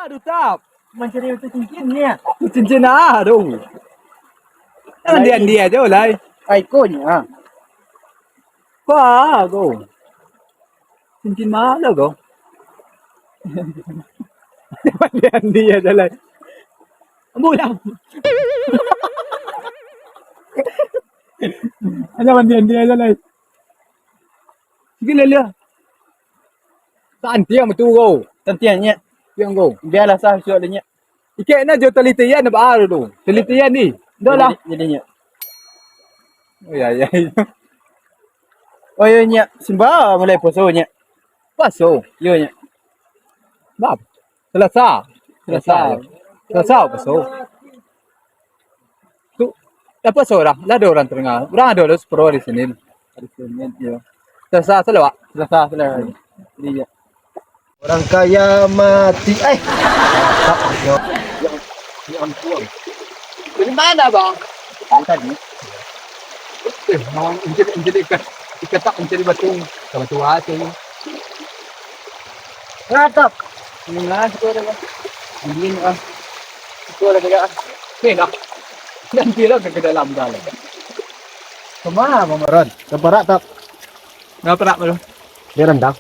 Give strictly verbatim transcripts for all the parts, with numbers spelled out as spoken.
Aduh, Tap. Mancari itu cincin ni, ya? Cincin ah, aduh. Jangan dia-dia aja, lai. Ai, ko ni, ah. Ko ah, ko. Cincin mana ko? Jangan dia-dia aja, lai. Ambo lah. Jangan dia-dia aja, lai. Sige lah, lah. Santiang batua ko. Santiang, Nyak. Santiang ko. Bialah sah, suak deh, Nyak. Ikek na jo tali tian baa tu. Tali tian ni. Dah lah. Jadi, jadi, Nyak. Oh, ya, ya, ya. Oh, ya, Nyak. Simba mulai puaso, Nyak. Puaso? Yo, Nyak. Bab. Selasa. Selasa. Selasa puaso. Tu, apa seorang? Lah ada orang terengah. Urang ado lo sepuluh hari Senin. Hari Senin, iyo. Selasa, Selasa. Selasa, Selasa. Iyo. Orang kaya mati. Eh. Tak, yo. Ya, ya ampun. Dari mana, Bang? Dari tadi. Eh, mau mencari, mencari ikan. Ikan tak mencari batu. Sama tua aja ni. Ngatap. Nah, itu ada, Bang. Angin, ah. Itu ada kayak, ah. Oke, dah. Nanti lah ke, ke dalam, dalam. Kemana, Bang Maron? Ke parak, tak? Nggak parak, Bang. Dia rendang.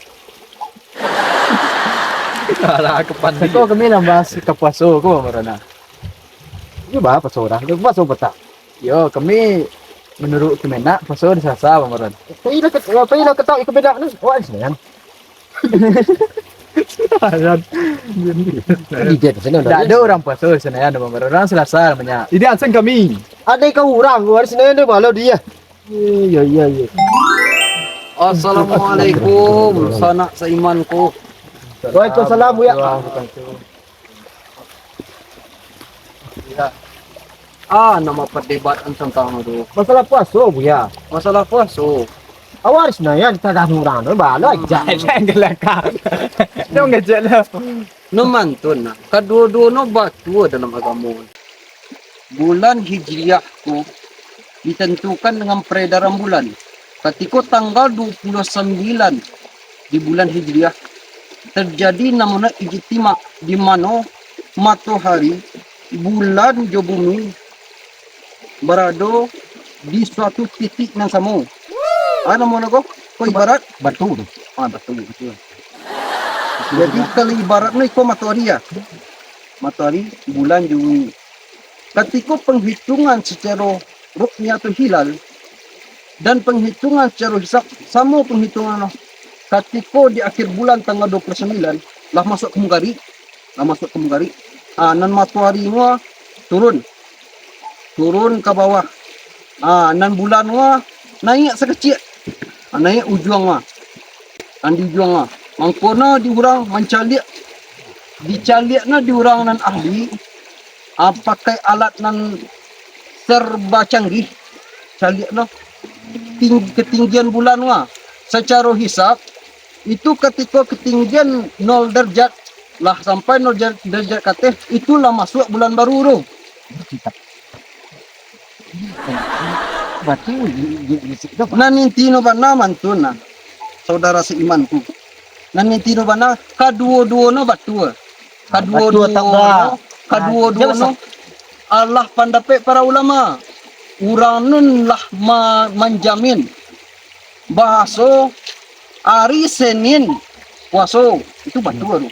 Alah, kepan dia. Kau kami nambah si kepuaso, kau, Bang Maron, ah. Iyo, bah, puaso urang. Puaso petang. Yo, kami menurut Kemenak, puaso di Selasa, Bang Maron. Pai lah ke, pai lah ke tak, Kemenak ni. Wah, Senayan. Senayan. Di jet, Senayan. Tak ada orang puaso Senayan, Bang Maron. Orang Selasa namanya. Ini asal kami. Ada kau orang, kau hari Senayan dia malu dia. Iya, iya, iya. Assalamualaikum, sanak saimanku. Waalaikumsalam, Buya. Ya. Ah, nama perdebatan tentang itu. Masalah puaso, Buya. Masalah puaso. Awak di Senayan tagah urang tu, balo aja. Hmm. Jangan gelakar. Jangan ngejek lah. No mantun nah. Kaduo-duo no batua dalam agamo. Bulan Hijriah tu ditentukan dengan peredaran bulan. Katiko tanggal dua puluh sembilan di bulan Hijriah, terjadi namonyo ijtima, di mano matohari, bulan, jo bumi barado di suatu titik nan samo. Ah, namonyo ko? Ko ibarat? Batu tu. Ah, batu, batu. Jadi, kalau ibaratnyo iko matohari, ya. Matohari, bulan, jo bumi. Katiko penghitungan secara ru'yatul hilal dan penghitungan secara hisab, samo penghitungan lah. Katiko di akhir bulan tanggal dua puluh sembilan, lah masuak ka mungkari, lah masuak ka mungkari. Ah, nan matohari ngua turun, turun ka bawah. Ah, nan bulan ngua naiak sakecik, ah, naiak ujuang ngua. Nan di ujuang ngua. Mangko no di urang mancaliak, dicaliak no di urang nan ahli, ah, pakai alat nan serba canggih, caliak no ting-, ketinggian bulan ngua. Sacaro hisab, itu katiko ketinggian nol derajat, lah sampai nol derajat ka ateh, itu lah masuak bulan baru tu. Batu, di, di, di situ, Pak. Nan inti no bana mantun nah, saudara seimanku. Nan inti no bana, kaduo-duo no batua. Kaduo-duo no, kaduo-duo no alah pandapek para ulama. Urang nun lah ma-, manjamin bahaso ari Senin puaso, itu batua tu.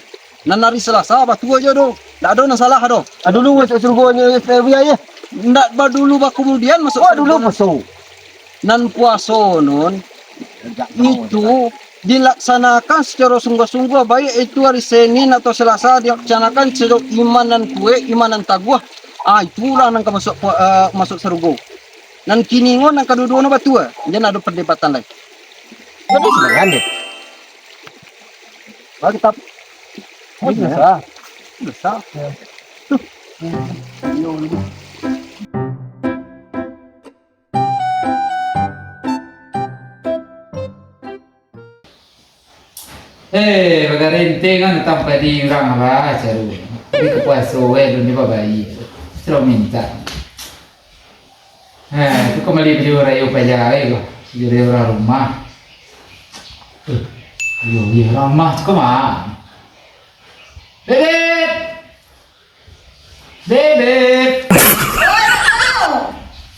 Nan ari Selasa batua jo tu. Ndak ado nan salah doh. Ah, dulu masuak sarugo nyo, eh, Buya, yo. Ndak badulu bakumudian masuak sarugo. Dulu puaso. Nan puaso nun itu dilaksanakan secara sungguah-sungguah, baik itu hari Senin atau Selasa, dilaksanakan secara iman nan kuek, iman nan taguah. Ah, itulah nan ka masuak pua-, eh, masuak sarugo. Nan kini ngo nan kaduo-duo no batua, jan ado perdebatan lai. Tapi sebenarnya deh. Bagi tap. Oh, iya. Susah. Susah. Ya. Tuh. Iya, iya. Eh, bagarenteng kan tampai di urang lah, caru. Tapi kepuaso, eh, belum dibabayia. Terus minta. Eh, tu kembali beli rayo payah, eh, beli rayo urang rumah. Eh, iyo, iyo, urang rumah tu kemana? Dedek!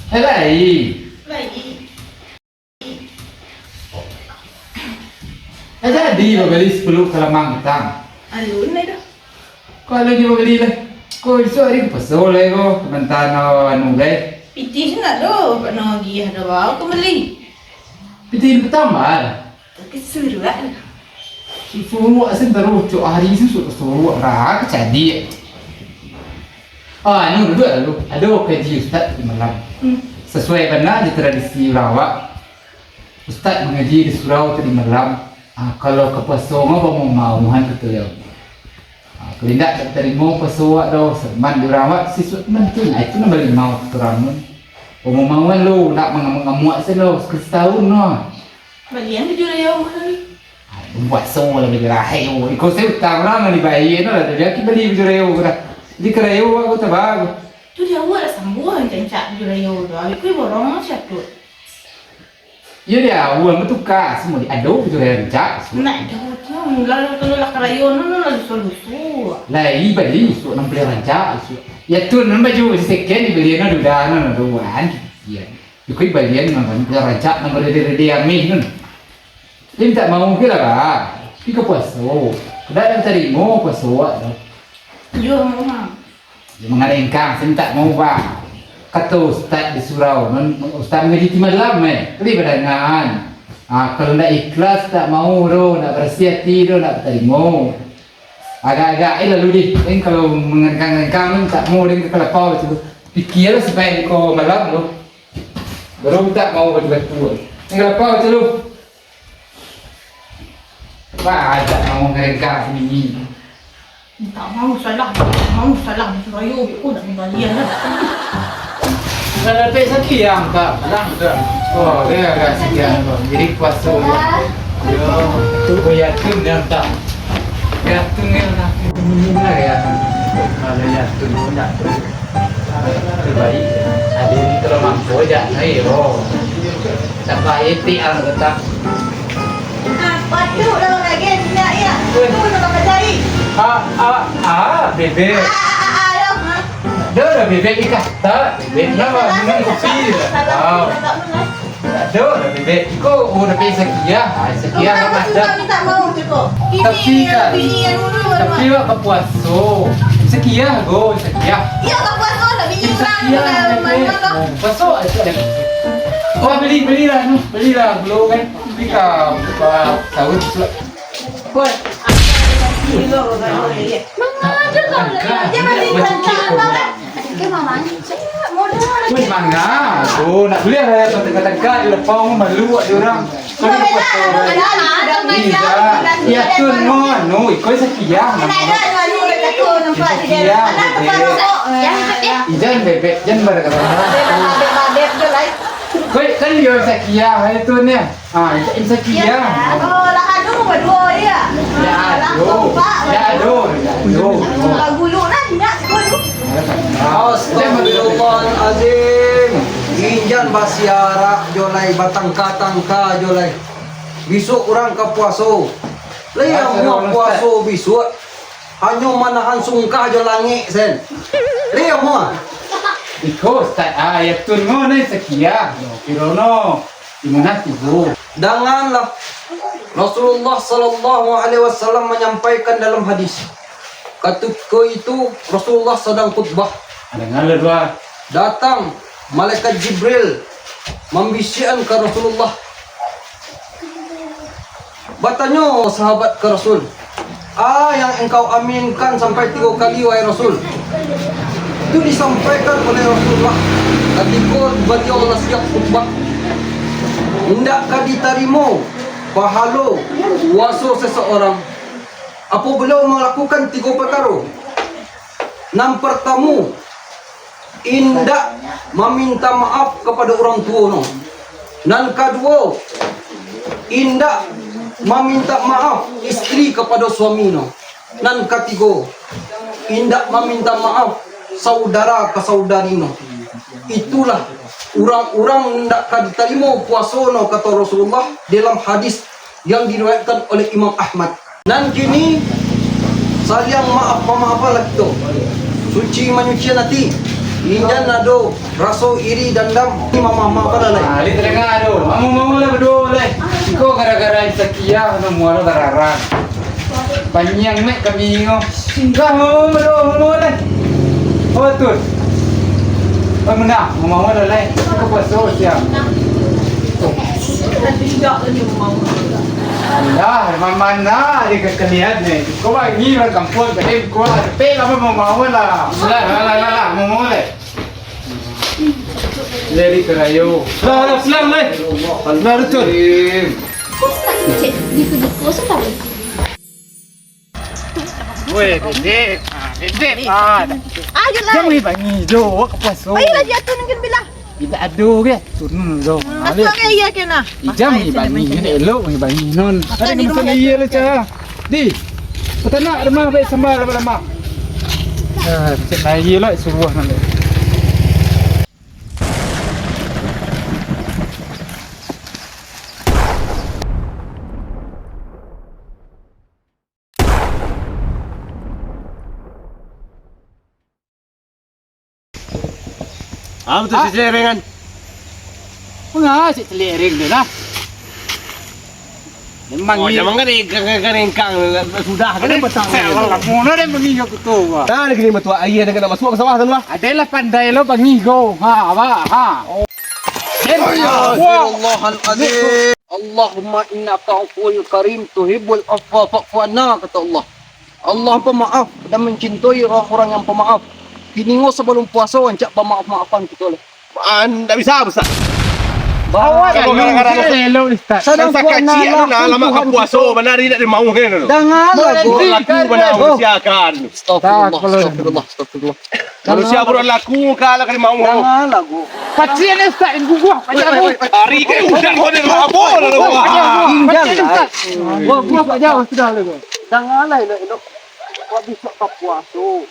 Eh, lai. Lai. Lah jadi babali sapuluah kalamang patang. Alun lai doh. Kok alun nyo babali lah? Kok isuak ari ka paso lai ko, ka mantan anu lai. Pitih tu ndak doh, kok nang agiah doh, baa ka bali. Pitih batambah lah. Tapi suruak lah. Suruak sen taruh, cok ari susuak suruak, raha ka cadiak. Ah, anu, duduak dulu. Ado kaji ustaz tadi malam. Hmm. Sasuai bana jo tradisi urang awak. Ustaz mangaji di surau tadi malam. Ah, kalau ka puaso mah bamau-mauan, kato baliau. Ah, kalau indak, dak tarimo puaso awak doh. Saman di urang awak, sisuak mantu. Nah, itu nan balimau kato urang tu. Bamau-mauan lo, nak mangamuak-ngamuak se lo, sakali satahun lo. Balian baju rayo mah tadi. Buat so lah baju rayo. Iko se utang lah, nan dibayia no lah. Jadi aki bali baju rayo ko dah. Jadi ka rayo awak ko taba ko. Tu di awak lah sambuang rancak-rancak baju rayo tu. Abih ko borong mah siatu. Iyo, di awak mah tuka, semua di ado baju rayo rancak. Nak ado tu, lah kalau lah ka rayo no, no lah lusuah-lusuah. Lah, i bali isuak nan paliang rancak isuak. Ya tu nan baju second dibali no duda no, no doan. Iyo. Iko balian nan rancak, nan barade-rade ameh nun. Dia mintak mau ke lah, bah. Pi ka puaso. Kada ado tarimo puaso awak tu. Iyo, mau, Mang. Dia mangarengkang, saya mintak mau, bah. Kato ustaz di surau, nun, ustaz mangaji ti malam, eh. Tadi badangaan. Ah, kalau ndak ikhlas, ndak mau doh, ndak barasiah ati doh, ndak tarimo. Agak-agak, eh, lalu deh. Deng kalau mangarengkang-rengkang, nun, mintak mau, deng ka lapau tu. Pikialah sampai ko malam tu. Baru mintak mau batu-batu. Ni kalapa macam tu. Wah, ajak mau ngerengkang sini. Mintak mau salah, mau salah, macam rayo, beko nak minta dia lah. Dah dapat sakit yang tak? Alah, dah. Oh, dia agak sakit yang tu. Jadi puasa. Yo, tu bayar tu dia tak. Bayar tu dia nak. Ini lah ya. Kalau ya tu nak. Terbaik. Ado ni kalau mampu jak, ayo. Sampai etik ang tetap. Ah, patut lah bang agen minyak ya. Eh. Tu lah bang cari. Ah, ah, ah, bebek. Ah, ah, ah, ah, ayo. Ha? Dah lah bebek ikan. Tak, bebek nak minum kopi lah. Salah, salah, salah. Ado lah bebek. Iko, oh, tapi sakiah. Ah, sakiah. Tukang kan tu ada. Suka minta mau tu kok. Tapi ini, kan, ini yang dulu, tapi awak ka puaso. Sakiah go, sakiah. Iyo, ka puaso, tapi ini orang sakiah, bukan bebek. Mana-mana. Puaso aja deh. Oh, beli, belilah, nu, belilah, belum kan. Beli ka, ka sahur besok. Woi, mangga kau ni? Dia masih tangkap kau kan? Woi, mangga. Oh, nak beli lah, tangka-tangka di lapau, malu awak di urang. Kau ni kotor. Iya. Ya tu, no, no, iko sakiah. Sakiah, bebek. Ijan bebek, jan barang-barang. Kau kan dia sakiah, itu ni. Ah, itu, itu sakiah. Oh, lah anu baduo ya. Ya, ado. Ya, ado. Ya, ado. Lah gulu lah, indak sikua tu. Astagfirullahalazim. Injan basiarak jo lai, batangka-tangka jo lai. Bisuak urang ka puaso. Lai amuah puaso bisuak. Hanyo manahan sungkah jo langik sen. Lai amuah. Iko, Ustaz, ah, ya tun ngo nai sakiah. Kiro no. Di mana tibo? Danganlah. Rasulullah sallallahu alaihi wasallam manyampaikan dalam hadis. Katiko itu Rasulullah sadang khutbah. Danganlah dua. Datang malaikat Jibril mambisiakan ka Rasulullah. Batanyo sahabat ka Rasul, "A yang engkau aminkan sampai tigo kali, wahai Rasul?" Itu disampaikan oleh Rasulullah katiko baliau lah siap khutbah. Indak ka ditarimo pahalo puaso seseorang apabila malakukan tigo parkaro. Nan partamo, indak maminta maaf kapado urang tuo no. Nan kaduo, indak maminta maaf istri kapado suami no. Nan katigo, indak maminta maaf saudara ka saudari no. Itulah urang-urang indak ka ditarimo puaso no, kato Rasulullah dalam hadis yang diriwayatkan oleh Imam Ahmad. Nan kini, saliang maaf-pamaafan lah kito. Suci manyucian ati. Injan ado raso iri dandam, ni mama-mama apa lah, lai? Ah, lai tadanga tu. Mama-mama lah baduo, lai. Iko gara-gara Zakia, nama muaro gararang. Panyiang nek kami ingo. Singgah mama baduo, mama, lai. Oh, betul. Oh, benar. Mama-mama lah, lai. Iko puaso siang. Alah, mama nah, dia kekelian ni. Kau bagi orang kampung, kau ada kuah. Tapi apa mama-mama lah? Lah, lah, lah, lah, lah. Mama-mama, lai. Dari kerayo. Lah, lah, silang, lai. Lah, betul. Kok sakit, Cik? Di kulit kosong tak boleh? Weh, Dedek. Ah, Dedek. Ah, dah. Ayolah. Jangan bangi, Jo. Awak ke puasa. Ayolah, jatuh mungkin bila. Bila ado ke? Turun, Jo. Hmm, masuk ke iya ke nah? Ijam ni bangi, ni elok ni bangi, non. Ada ni masuk iya lah, Cah. Di. Petanak rumah baik sambal lama-lama. Ah, cek lagi lah suruh nanti. Ah, betul. Ah. Cik Celereng kan? Manga Cik Celereng tu lah. Memang. Oh, ni jangan kan, kan, kan, kan, kan, sudah kan? Ada batang. Saya awal kampung lah, dia pergi ke kutu, wah. Dah, dia kena batuak air, dia kena masuk ke sawah tu, wah. Adalah pandai lo pangigo. Ha, apa? Ha. Oh. Astagfirullahaladzim. Allahumma innaka afuwwun karim tuhibbul afwa fa'fu anna, kata Allah. Allah pamaaf dan mancintai urang-urang yang pamaaf. Kini ngo sabalum puaso, ancak bamaaf-maafan kito lah. Ah, ndak bisa, Ustaz. Awak kalau kadang-kadang elok, Ustaz. Sadang kacik tu nah, lama ka puaso, mana hari nak dimau kan tu. Janganlah, Bo. Laku mana bersiakan. Astagfirullah, astagfirullah, astagfirullah. Manusia buruak laku, kalah ka dimau. Janganlah, Bo. Kacik ni, Ustaz, yang guguah. Weh, weh, weh, weh. Hari ke udah kau ni, apa lalu? Tinggal lah. Guguah, Pak, jauh sudah lah, Bo. Janganlah elok-elok. Kau bisa ka puaso.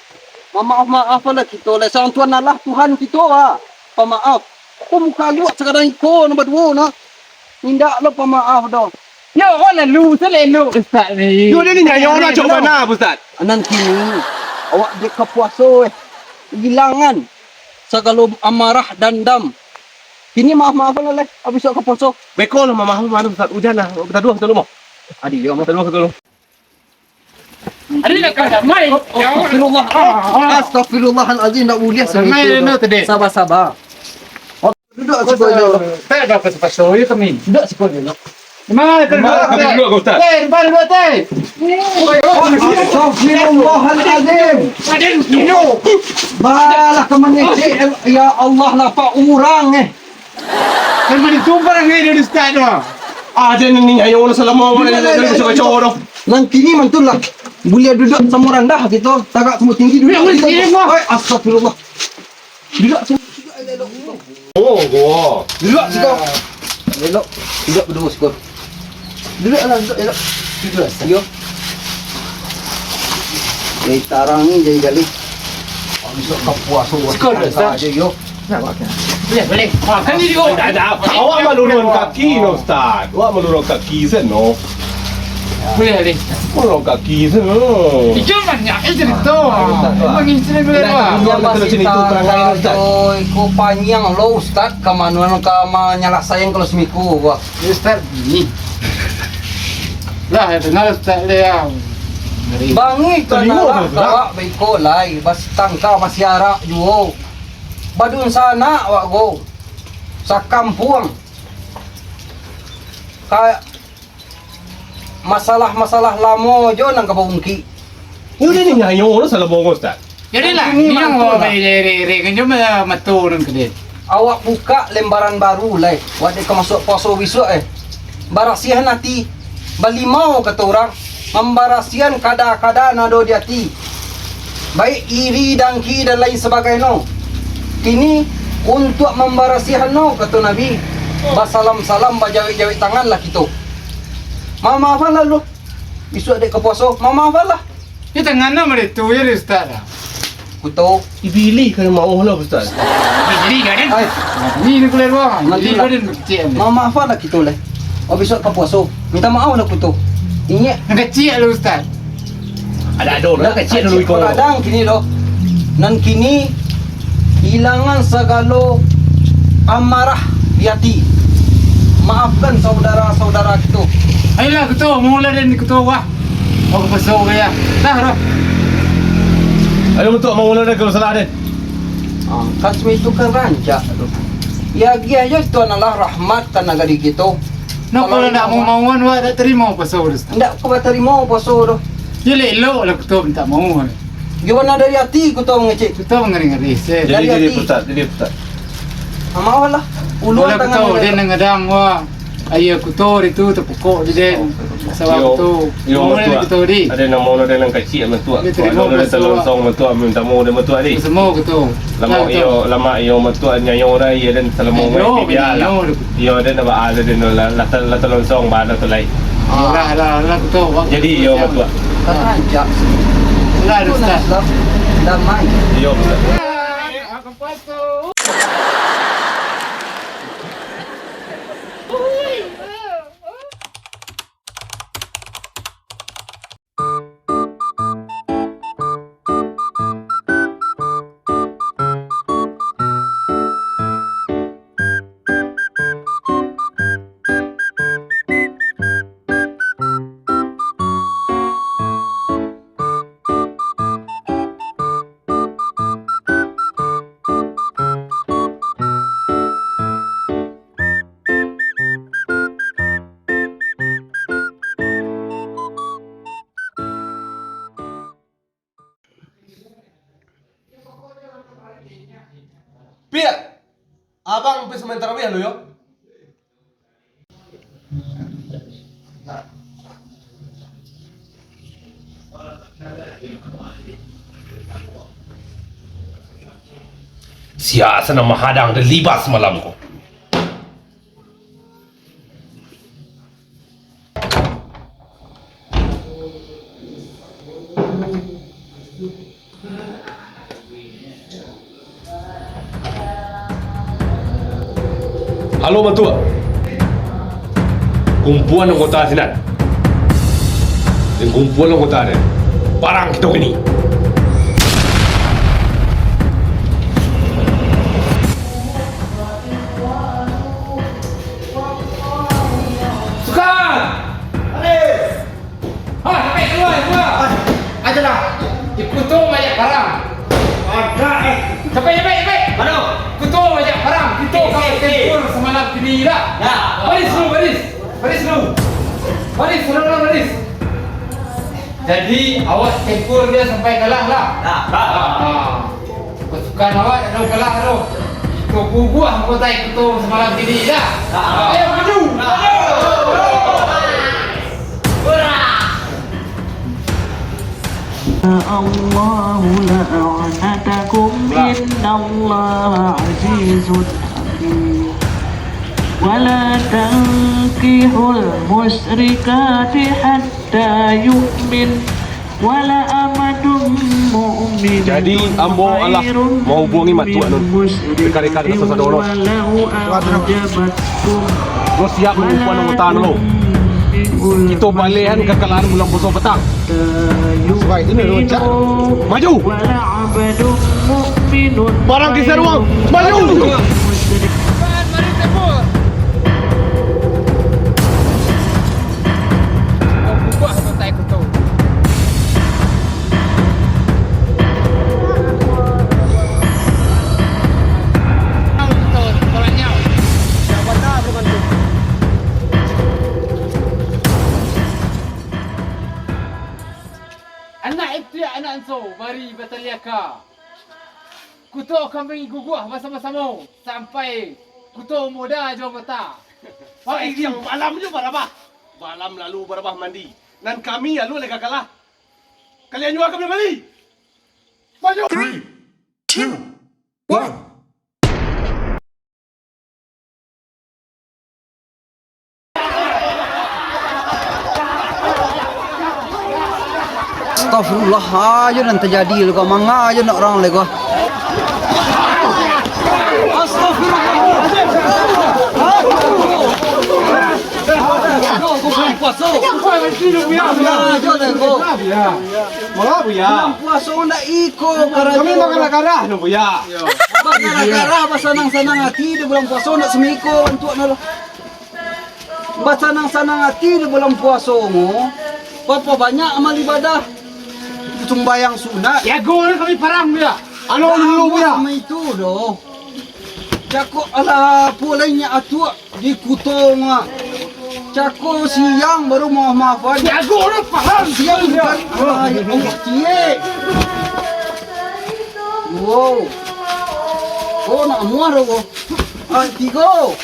Mamaaf-maaflah kito lah. Sang Tuhan Allah, Tuhan kito lah. Pamaaf. Kok muka luak sakadang iko, nan baduo, nah. Indak lo pamaaf doh. Yo, oh, lalu, salelo, Ustaz ni. Yo, dia ni nyanyo lah, cok mana, Ustaz? Nan kini, awak dek ka puaso, eh. Hilangan sagalo amarah dandam. Kini maaf-maafan lah, leh. Abih awak ka puaso. Beko lah, mamaaf, maaf, Ustaz. Ujan lah. Taduah, taduah, mau. Adi, yo, mau. Taduah, taduah. Adi nak kau damai. Oh, oh, astagfirullah. Ah, ah. Astagfirullahalazim, ndak buliah. Damai, no, tadi. Sabar, sabar. Duduk siko dulu. Tak ada apa-apa, sorry kami. Duduk siko dulu. Di mana, duduk, Ustaz? Eh, di mana, duduk, Ustaz? Astagfirullahalazim. Balah ka mangecek, ya Allah, lapak urang, eh. Kan mandi tumpah ngai dari Ustaz tu. Ah, jangan ni, ayo, lah, salam awak dari, dari baca-baca tu. Nan kini mantul lah. Buliah duduk samo randah kito, tagak samo tinggi duduk. Weh, weh, kito. Weh, astagfirullah. Duduk sini. Oh, gua. Duduk siko. Elok. Duduk berdua siko. Duduk lah, duduk, duduk. Duduk lah, Ustaz. Yo. Jadi tarang ni, jadi gali. Besok ka puaso, siko, Ustaz. Aja, yo. Boleh, boleh. Makan ni, yo. Ada, ada. Awak malurun kaki, no, Ustaz. Awak malurun kaki, sen, no. Boleh, boleh. Malurun kaki, sen, no. Itu banyak, eh, cerita. Ustaz, Ustaz. Bang, isteri boleh, Ustaz. Iya, masih tahu, Ustaz. Iko panjang lo, Ustaz. Ka mano ka manyalasaian kalau samiku, wah. Ustaz ni. Lah, ya, dengar Ustaz le, ya. Bangih ka tanah lah, awak baiko lai, bas tangka masih arak juo. Badunsanak awak ko. Sakampuang. Ka masalah-masalah lamo jo nan ka baungkik. Ini udah ni nyayo lo salah bongos, Ustaz. Jadi lah, ini yang mau re-, re-, re-, re-, kan cuma mato urang kedai. Awak bukak lembaran baru lai. Awak dek ka masuak puaso bisuak, eh. Barasiahan ati. Balimau, kato urang, mambarasiahan kada-kada nan ado di ati. Baik iri, dangki, dan lain sabagainyo. Kini, untuak mambarasiahannyo, kato Nabi, basalam-salam, bajawek-jawek tanganlah kito. Mamaafan lah lu. Bisuak dek ka puaso, mamaafan lah. Yo, tangan nak malitu, yo, Ustaz lah. Kuto. Ibilih ka rumah Allah lah, Ustaz. Ibilih ka, kan? Ai. Ni, ni kuliah luar. Nanti ibilih lah. Kau ni kecil ni. Mamaafan lah kito lah. Oh, bisuak ka puaso. Minta maaf lah kuto. Ingat. Nan kecil lah, Ustaz. Ada, ada, nan kecil dulu iko. Kadang kini doh. Nan kini Ilangan sagalo amarah di ati. Maafkan saudara-saudara kito. Ayolah, Kuto, mangula den, Kuto, wah. Wah, ka paso gaya. Dah, dah. Ayo, Matuak, mangula den, kalau salah den. Ah, kan sami tu kan rancak tu. Ya, agiah ajo tu adalah rahmat ka nagari kito. Nah, kalau kalau ndak mau-mauan, wah, ndak tarimo paso tu. Ndak ko batarimo paso tu. Yo, elok-elok lah Kuto minta mau. Gimana dari ati Kuto mangecek? Kuto mangari-ngari, se. Jadi, Dari jadi, ati. Ustaz, jadi, Ustaz. Ah, maaf lah. Ulu Bola tangan Kuto, dia. Den nang gadang, wah. Ayo Kuto di tu, tapukok di den. Sabab Yo, Kuto. yo, Mau Matuak. Kuto di. Ada nama orang dia nang kacik, Matuak. Dia terima Ada orang dia pasu, talonsong, Matuak, minta mau dia, Matuak, di. Semua Kuto. Lama Nah, iyo, Kuto. lama iyo, Matuak, nyayo dah, iya, dan salamo Nyayo, ngai dia lah. nyayo dah. Iyo, dan apa ada, dan lah, lah, lah talonsong, bah, lah talai. Ah. Lah, lah, lah, Kuto. Waktu Jadi, tu iyo, siap. Matuak. Kan rancak. Lah, Itu Ustaz. nak Islam damai. Iyo, Ustaz. Piak, abang pai sumbayang tarawih dulu yo. Sia asa nan mahadang den libas malam ko. Halo, Matuak. Kumpuan anggota sinan. Den kumpuan anggota den. Parang kito kini. Sukan! Hadir! Hah, sampai kalua, kalua! Ajalah! Ikuto banyak parang! Ada, eh! Sampai, sampai, sampai! Mano? Ikuto banyak parang! Ikuto Eh, sampai eh, eh. tempur samalam kini dah! Ya. Baris dulu, baris! Baris dulu! Baris, saudara, baris! Jadi, awak tempur dia sampai kalah lah? Ya, ya. Ah, ah. Pasukan awak dak ado kalah tu. Kito bubuah anggota kito samalam kini dah. Ah. Ayo maju. Ah. Allahu la'anatakum, innallaha azizun hakim. Wala tankihul musyrikati hatta yu'min. Jadi, ambo alah mahubuangi Matuak nun, rekan-rekan kasadonyo. Lo siap mangukuan anggota lo. Kito balehan kakalahan bulan puaso patang. Maju! Parang kisaruang, maju! Anak itu ya anak anso, mari bataliaka. Kuto kami guguah basamo-samo, sampai kuto muda jo anggota. Pak Edi. Siang malam jo barabah. Malam lalu barabah mandi. Nan kami lalu leka kalah. Kalian jua kami bali. Maju. Three, two, one. Astagfirullah, ajo nan tajadi leko, manga ajo nak urang leko. Astagfirullah. Puaso. Bukan, itu, Buya, Buya. Buya, jangan, Buya. Buya. Buya. Bulan puaso ndak iko karajo. Kami makan garah, no, Buya. Bagarah-garah, basanang-sanang ati di bulan puaso ndak samiko untuak nalo. Basanang-sanang ati di bulan puaso ngo, bapabanyak amal ibadah. Sumbayang sunat. Tiago ni kami parang, Buya. Alo, dulu, Buya. Sama itu doh. Cako alah, apo lai nyo atuak di kuto nga. Cako siang baru maaf-maafan. Tiago urang paham. Siang kan. Ah, ya Allah, ciek. Wow. Oh, nak muah dah, wow. Ah, tigo.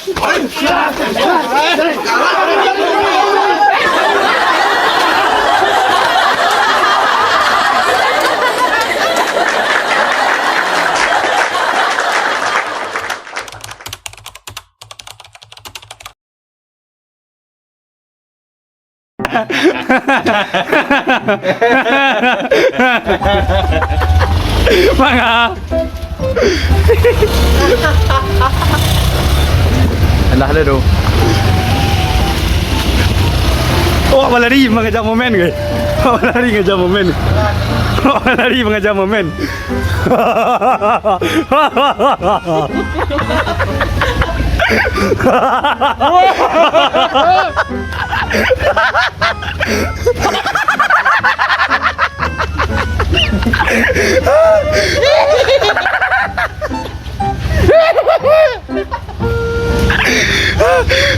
Manga. Alah, alah, doh. Awak balari mangaja momen ke? Awak balari ngaja momen. Awak balari mangaja momen.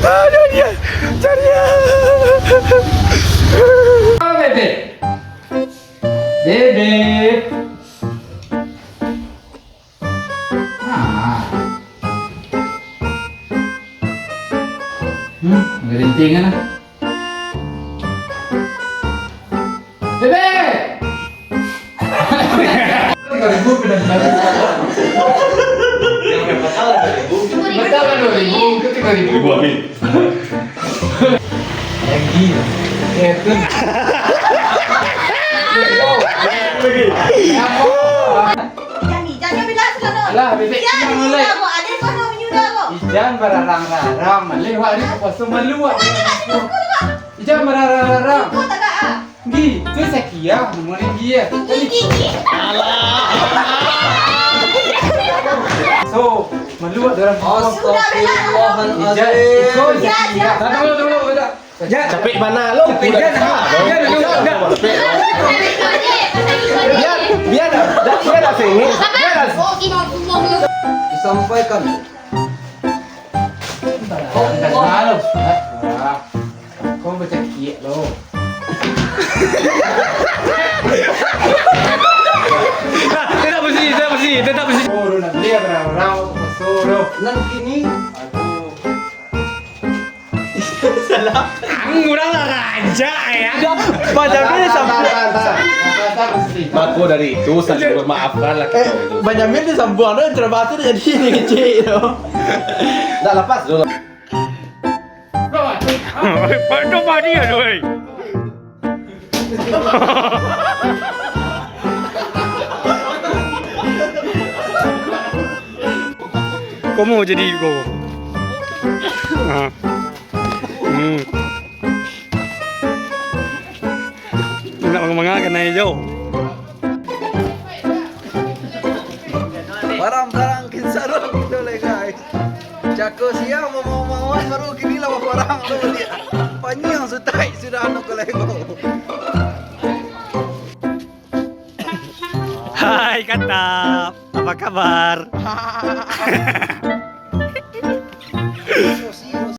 Aduh, dia. Cari dia. Bebek. Bebek. Ah. Hmm, gerintingan lah. Bebek! Tiga ribu pindah-pindah. Betul kan dua ribu? Itu tiga ribu. Ribu habis. Lagi. Ya, itu. Ijan, Ijan, Ijan, bilang sudah tu. Alah, bebek Ijan, Ijan, Ijan, mulai. Ijan, Ijan, Ijan, bararang-rarang, maleh, wak, hari puasa malu, wak. Bukan, Ijan, Ijan, Ijan, Ijan. Ijan, bararang-rarang. Ikut tak, Kak, ah? Gi, tu Zakia, nomor Gi ya. Gi, Gi, Gi. Alah. So, malu, wak, dalam. Astagfirullahaladzim. Ijan, ikut Zakia. Ijan, Ijan. Nah, tunggu, tunggu, tunggu. Capek bana lo. Capek, Jan. Jan, Jan, Jan. Biar, biar dah, dah, biar dah sini. Biar dah. Disampaikan. Jan, Jan, malu. Wah, kau bacakiak lo. Tetap besi, tetap besi, tetap besi. Oh, nak beli apa? Rau, rau, suruh. Nan kini. Aduh. Salah. Ang urang lah raja, ya. Udah, Banjamin disambuang. Mako dari itu, saling memaafkan lah kita itu. Banjamin disambuang tu, ceramah tu jadi ini kecil tu. Ndak, lepas dulu. Itu mah dia tu, eh. Komo jadi ko. Ha. Hmm. Nak manga-manga kanai jo. Barang-barang kinsaro gitu le, guys. Cako siang mau-mau-mauan baru kini lah barang tu dia. Panjang sutai sudah anu ko lego. Hai, Katap. Apa kabar?